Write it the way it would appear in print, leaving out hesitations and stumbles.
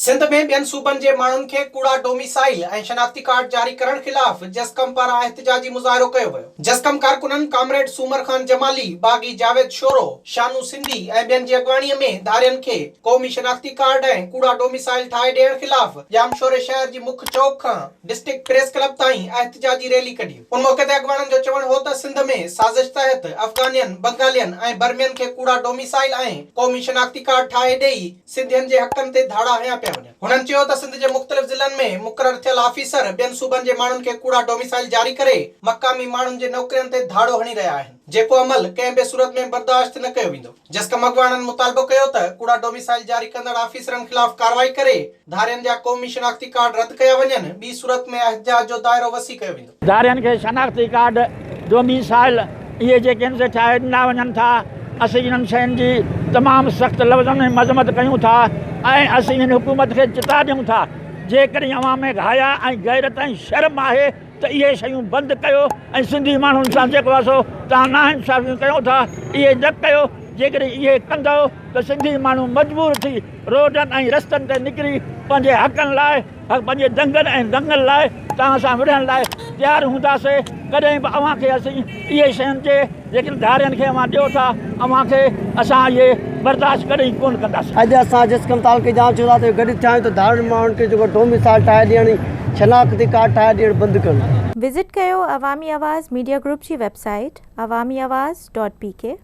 سنڌ ۾ ٻين صوبن جي ماڻهن کي ڪوڙا ڊوميسائيل ۽ شناختي ڪارڊ جاري ڪرڻ خلاف جسقم پاران احتجاجي مظاهرو ڪيو ويو. جسقم ڪارڪنن ڪامريڊ سومر خان جمالي، باغي جاويد شورو، شانو سنڌي ۽ ٻين جي اڳواڻي ۾ ڌارين کي قومي شناختي ڪارڊ ۽ ڪوڙا ڊوميسائيل ٺاهي ڏيڻ خلاف ڄامشوري شهر جي مک چوڪ کان ڊسٽرڪٽ پريس ڪلب تائين احتجاجي ريلي ڪڍي. ان موقعي تي اڳواڻن جو چوڻ هو ته سنڌ ۾ سازش تحت افغانين، بنگالين ۽ برمين کي ڪوڙا ڊوميسائيل ۽ قومي شناختي ڪارڊ ٺاهي ڏئي سنڌين جي حقن تي ڌاڙا هنيا پيا وڃن. هنن چيو ته سنڌ جي مختلف ضلعن ۾ مقرر ٿيل آفيسر ٻين صوبن جي ماڻهن کي ڪوڙا ڊوميسائيل جاري ڪري مقامي ماڻهن جي نوڪرين تي ڌاڙو هڻي رهيا آهن، جيڪو عمل ڪنهن به صورت ۾ برداشت نه ڪيو ويندو. جسقم اڳواڻن مطالبو ڪيو ته ڪوڙا ڊوميسائيل جاري ڪندڙ آفيسرن خلاف ڪارروائي ڪري ڌارين جا قومي شناختي ڪارڊ رد ڪيا وڃن، ٻي صورت ۾ احتجاج جو دائرو وسيع ڪيو ويندو. ڌارين کي شناختي ڪارڊ، ڊوميسائل اهي جيڪي آهن سي ٺاهي ڏنا وڃن ٿا، اسين انهن شين جي تمام سخت لفظن ۾ مذمت ڪيون ٿا ۽ اسين هن حڪومت کي چتاء ڏيون ٿا جيڪڏهن اوهان ۾ حياء ۽ غيرت ۽ شرم آهي ته اهي شيون بند ڪيو ۽ سنڌي ماڻهن سان جيڪو آهي سو توهان ناانصافيون ڪيو ٿا اهي نه ڪيو جيڪڏهن اهي ڪندؤ ته سنڌي ماڻهو مجبور ٿي روڊن ۽ رستن تي نڪري پنهنجي حقن لاء پنهنجي دنگن ۽ دنگن لاء توهان سان وڙهڻ لاء تيار هونداسين، ڪڏهن به اوهان کي اسين اهي شين جي جيڪي ڌارين کي اوهان ڏيو ٿا، اوهان کي اسان اهي برداشت ڪڏهن ڪونه ڪنداسين. اڄ اسان جسقم تعلقي ڄام شهزاد تي گڏ ٿيا آهيون ته ڌارين ماڻهن کي جيڪو ڊوميسائل ٺاهي ڏيڻ ۽ شناختي ڪارڊ ٺاهي ڏيڻ بند ڪن. وزٽ ڪيو عوامي آواز ميڊيا گروپ جي website Awami Awaz dot P K.